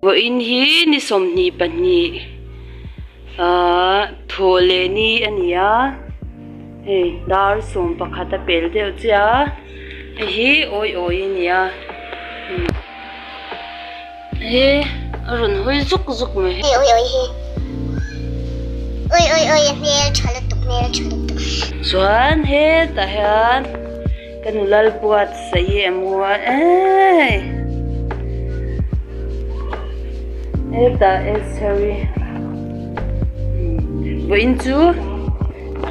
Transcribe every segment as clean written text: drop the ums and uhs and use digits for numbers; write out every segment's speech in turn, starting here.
Vawiin hi ni 22 ahh thawh leh ni a ni a hei dar 11 a pel deuh chiah a hei hi awi awi a ni a he a rawn hawi zuk zuk mai. Hei awi awi hi awi awi awi a hmel tha lutuk hmel tha lutuk. Chuan hetah hian. Ka nu Lalpuat saih em u a eii hetah Estheri vawiin chu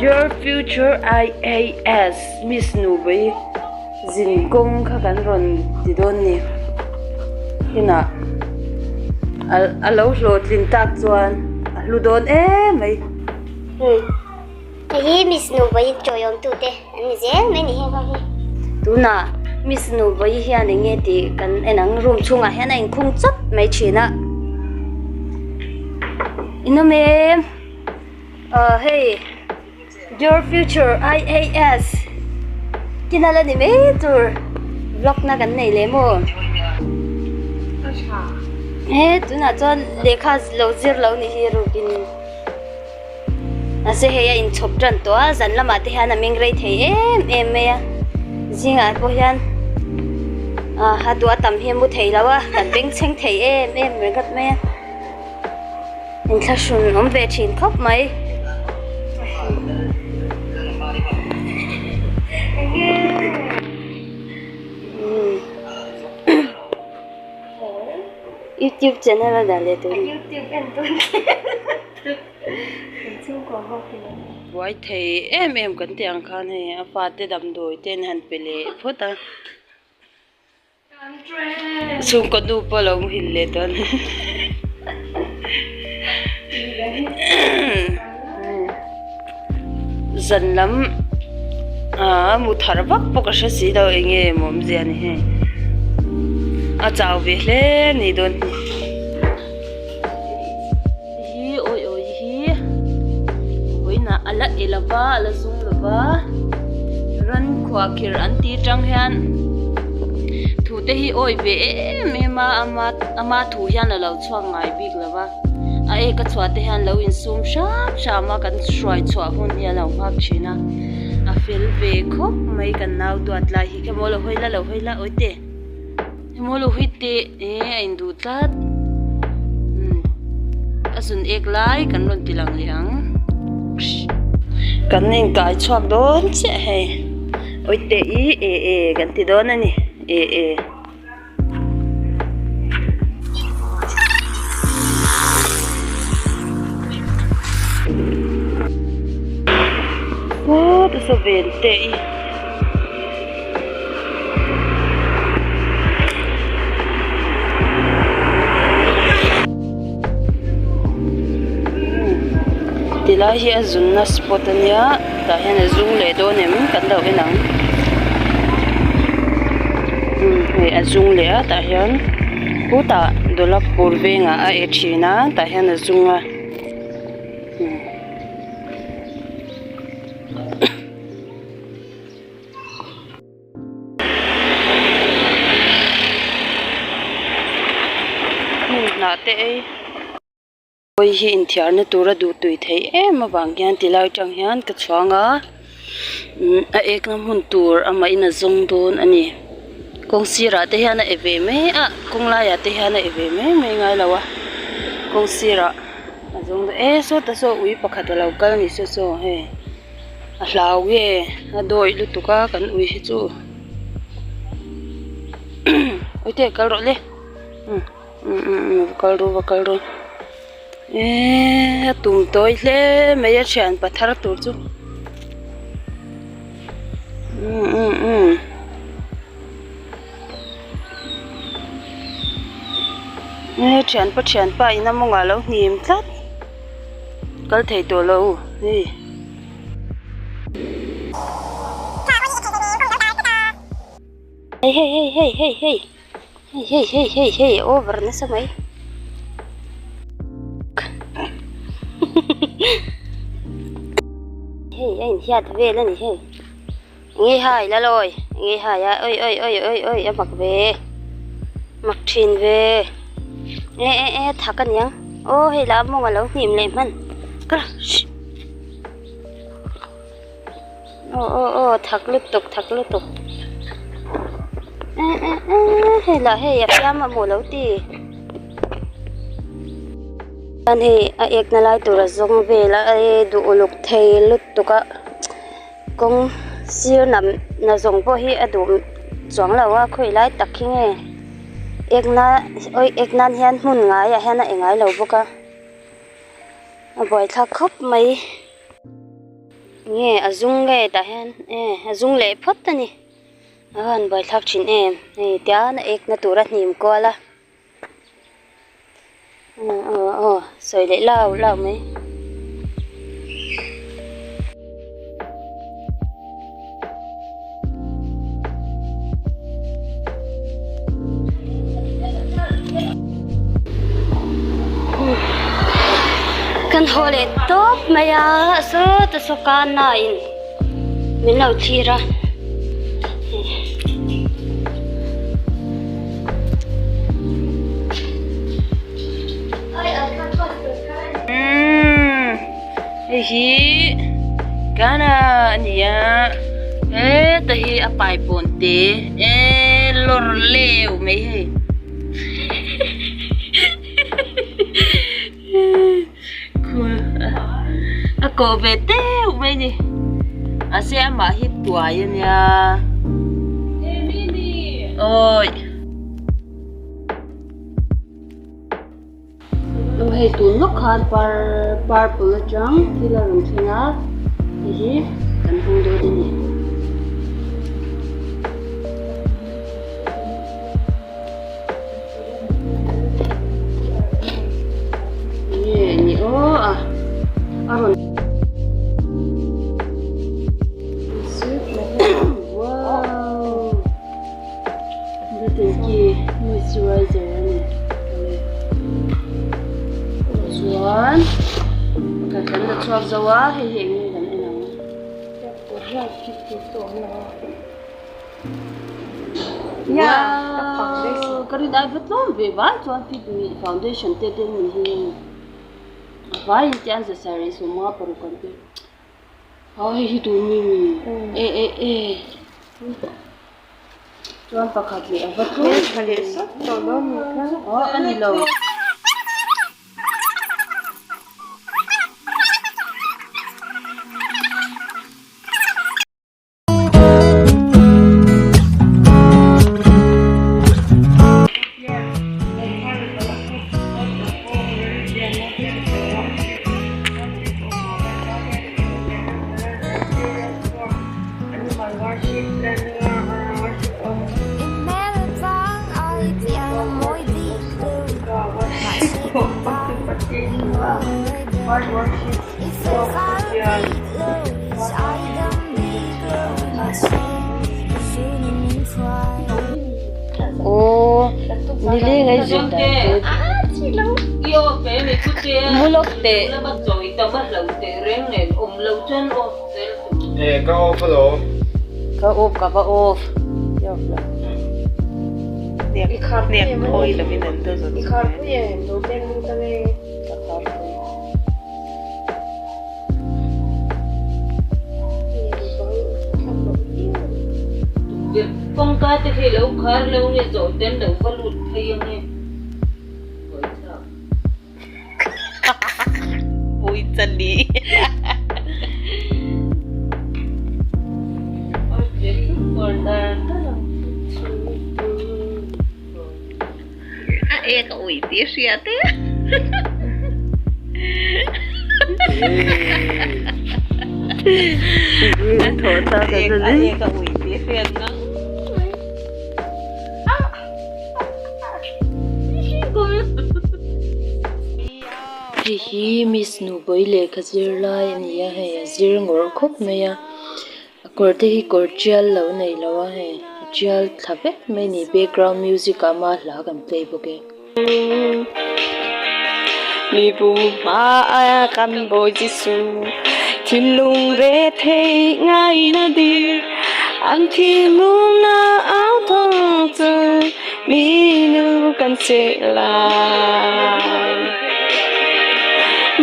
your future IAS miss nu vawi zin kawng kha kan rawn ti dawn ni inah a lo hlawhtlin tak chuan a hlu dawn em mai hei. Hei hi Miss Nubawi tawiawmtute an ni zel mai ni heng ho hi. Tunah Miss Nubawi hian eng nge tih kan en ang room chhungah hian a inkhung chawp mai thin a. Inawm em? Aw hei Your Future IAS kina la ni mai tur vlog na kan nei leh maw? He tunah chuan lehkha lo zir lo ni hi rukin. Mahse hei a inchhawp tan tawh a zan lamah te hian a meng rei thei em em mai a zingah pawh hian ah a duh a tam hi a mu thei lo a kan bengchheng thei em em ringawt mai a inthlahrun awm ve thin khawp mai. Youtube channel a dah leh tur a ni. Buai thei em em kan tih ang khan hei a fate damdawi te an han pe leh phawt a chhungkaw nu pawh a lo muhil leh dawn zan lam ah mu thar vak pawh ka hre si lo eng nge maw awmzia ni hei a chau ve hle a ni dawn hi. Hi awi awi hi vawiinah a la e lova a la zung lova ran khuahkhirh an tih atang hian thu te hi awi ve em em a ama ama thu hian a lo chhuak ngai bik lova a ek a chhuah te hian lo insum hram hram a kan hruai chhuah hun hi a lo nghak thin a a fel ve khawp mai kan nau duat lai hi kha maw lo hawi la lo hawi la awi te. Hemaw lo hi teh e a induh tlat umm a zun ek lai kan rawn ti lang leh ang kan inkai chhuak dawn chiah hei awi teh i e e kan ti dawn a ni e e. Sawvel teh i. Tilai hi a zunna spot a nia tah hian a zung leh dawn em kan lo en ang umm hei a zung leh a tah hian khutah dawlakpur vengah a e thin a tah hian a zung a. Hmun hnah te ei hawi hi inthiarna tura duh tui theih em avang hian ti lai atang hian ka chhuang a umm a ekna hmun tur amah in a zawng dawn a ni kawng sirah te hian a e ve mai a kawng laiah te hian a e ve mai mai ngai lo a kawng sirah a zawng dawn e sawtah saw ui pakhat a lo kal a ni saw saw hei. A hlau nge a dawih lutuk a kan ui hi chu ui te kal rawh le umm umm va kal ru va kal ru eee a tum tawi hle mai a thian pa thar tur chu umm umm umm eee thianpa thianpa in a mawngah a lo hnim tlat. Kal thei tawh lo hei. Hei hei hei hei hei hei hei hei hei hei hei over nasa mai. Hei a inhiat vel a ni hei. Nge hai la lawi nge hai a oi oi oi oi oi a mak ve mak thin ve. E e e thak a niang aw hei lah mawng a lo hnim leh hman ka shh aw aw aw thak lutuk thak lutuk e e e hei lah hei a fiam a hmuh lo ti chuan hei a ek na lai tur a zawng vel a e duh uluk thei lutuk a kawng sir nam na zawng pawh hi a duh chuang lo a khawi lai tak hi nge ek na awi ek nan hian hmun ngaiah hian a e ngai lo bawk a a buaithlak khawp mai. Nge a zung nge tah hian e a zung leh phawt a ni a han buaithlak thin em hei tian a ek na tur a hnim kual a aw aw sawi leh lau lau mai. Kan haw leh tawp mai a sawta saw kana in min lo thlir a. Hei hi Ghana a ni a heta hi a paipawn te e lawr leu mai hei a kawh ve teuh mai a ni mahse amah hi tuai a nia awi. Aw hei tun lawk khan par purple atang thil a rawn thleng a hei hi kan hmang dawn a ni. Nge ni aw a a rawn wow. Moisturizer a ni chuan pakhat kan la chhuak zo a hei hi eng nge kan en ang wow ka rin ai va tlawm ve vai chuan fit me foundation te te ni hi a vaiin te an za saree sawma paruk an ti aw hei hi tun mi mi e e e. Chuan pakhat leh a va tlawm tha leh sawt tawh lo ni kha. Aw a ni lo. Aw nileng a zir dan te mu lawk teh. E ka off alawm. Ka off ka va off. I off lo. I khar pui em? I khar pui em? Lo beng lut ange. Ka khar pui. Kawngka te khi lo khar lo nge zawh ten lo va lut phei ange. A ek a ui tih a hriat e. A ek a ui tih a hriat ngang mai. Hei hi miss nupui lehkha zir lai a ni a hei a zir ngawrh khawp mai a a kawr te hi kawr tial lo nei lo a hei a tial thla vek mai a ni background music ah ama hla kan play bawk e. Kan cheh lai.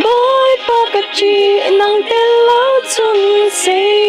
Bawipa ka ṭih, nang tel lo cun zei.